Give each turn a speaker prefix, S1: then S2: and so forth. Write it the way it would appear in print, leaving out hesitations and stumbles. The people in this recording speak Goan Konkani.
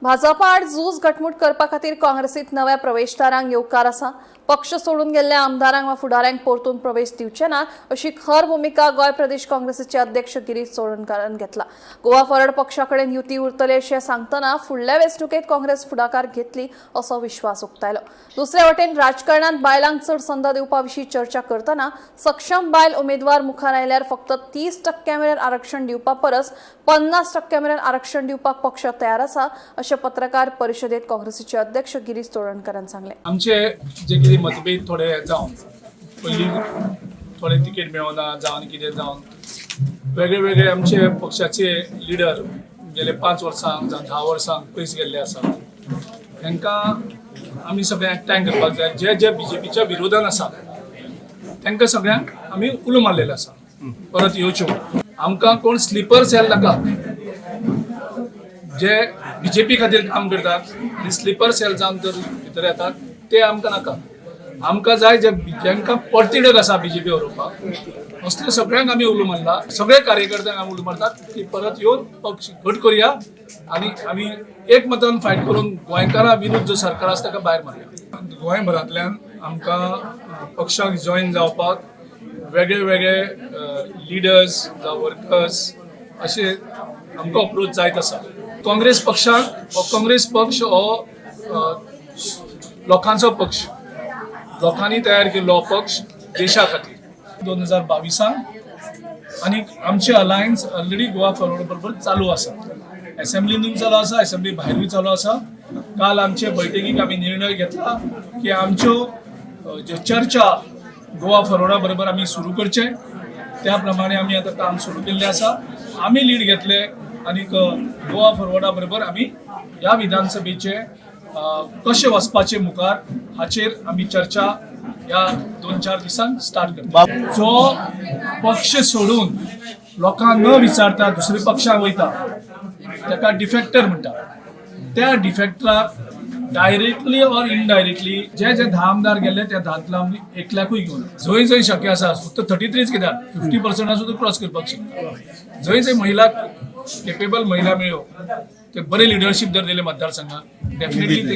S1: भाजपा आड झूज घटमूट करपा खातीर काँग्रेसीत नव्या प्रवेशदारांक येवकार आसा. पक्ष सोडून गेल्ल्या आमदारांक वा फुडाऱ्यांक परतून प्रवेश दिवचे ना अशी खर भुमिका गोंय प्रदेश काँग्रेसीचे अध्यक्ष गिरीश चोडणकारान घेतला. गोवा फॉरवर्ड पक्षा कडेन युती उरतली अशें सांगतना फुडल्या वेंचणुकेत काँग्रेस फुडाकार घेतली असो विश्वास उक्तायलो. दुसरे वटेन राजकारणात बायलांक चड संद दिवपा विशीं चर्चा करतना सक्षम बायल उमेदवार मुखार आयल्यार फक्त 30% मेरेन आरक्षण दिवपा परस 50% मेरेन आरक्षण दिवपाक पक्ष तयार आसा अशें पत्रकार परिशदेत काँग्रेसीचे अध्यक्ष गिरीश चोडणकारान सांगलें.
S2: आमचे जे कितें मतभेद थोडे जावन पयलीं थोडे तिकेट मेळना जावन कितें जावन वेगळे वेगळे आमचे पक्षाचे लिडर गेले 5 वर्सांक जावं 10 वर्सांक पयस गेल्ले आसा. तांकां आमी सगळे एकठांय करपाक जाय. जे जे बीजेपीच्या विरोधान आसा तांकां सगळ्यांक आमी उलो मारलेलो आसा परत येवच्यो. आमकां कोण स्लिपर सेल नाका, जे बीजेपी खातीर काम करतात आनी स्लिपर सेल जावन जर भितर येतात ते आमकां नाका. आमकां जाय जे जांकां परतिडक आसा बीजेपी हरोवपाक असले सगळ्यांक आमी उलो मारला. सगळे कार्यकर्त्यांक आमी उलो मारतात की परत येवन पक्ष घट करुया आनी आमी एकमतान फायट करून गोंयकारां विरुद्ध जो सरकार आसा ताका भायर मारया. गोंयभरांतल्यान आमकां पक्षाक जॉयन जावपाक वेगळे वेगळे लिडर्स जावं वर्कर्स अशे आमकां अप्रोच जायत आसा. काँग्रेस पक्षाक हो काँग्रेस पक्ष हो लोकांचो पक्ष, लोकांनी तयार केल्लो पक्ष देशा खातीर. 2022 आनी आमचे अलायन्स ऑलरेडी गोवा फॉरवर्ड बरोबर चालू आसा. एसेंब्लीनूय चालू आसा, एसेंब्ली भायरूय चालू आसा. काल आमचे बैठकीक आमी निर्णय घेतला की आमच्यो ज्यो चर्चा गोवा फॉरवर्डा बरोबर आमी सुरू करचे, त्या प्रमाणे आमी आतां काम सुरू केल्लें आसा. आमी लीड घेतले आनी गोवा फॉरवर्डा बरोबर आमी ह्या विधानसभेचे कशें वचपाचें मुखार हाचेर आमी चर्चा ह्या 2-4 दिसांक स्टार्ट करता. जो पक्ष सोडून लोकांक न विचारता दुसऱ्या पक्षाक वयता ताका डिफेक्टर म्हणटा. त्या डिफेक्टराक डायरेक्टली ऑर इनडायरेक्टली जे जे 10 आमदार गेल्ले त्या 10तलो आमी एकल्याकूय घेवन जंय जंय शक्य आसा, फक्त 33 कित्याक 50% सुद्दां क्रॉस करपाक शकता. जंय जंय महिला केपेबल महिला मेळ्यो ते बरे लिडरशीप जर दिले मतदारसंघात डेफिनेटली ते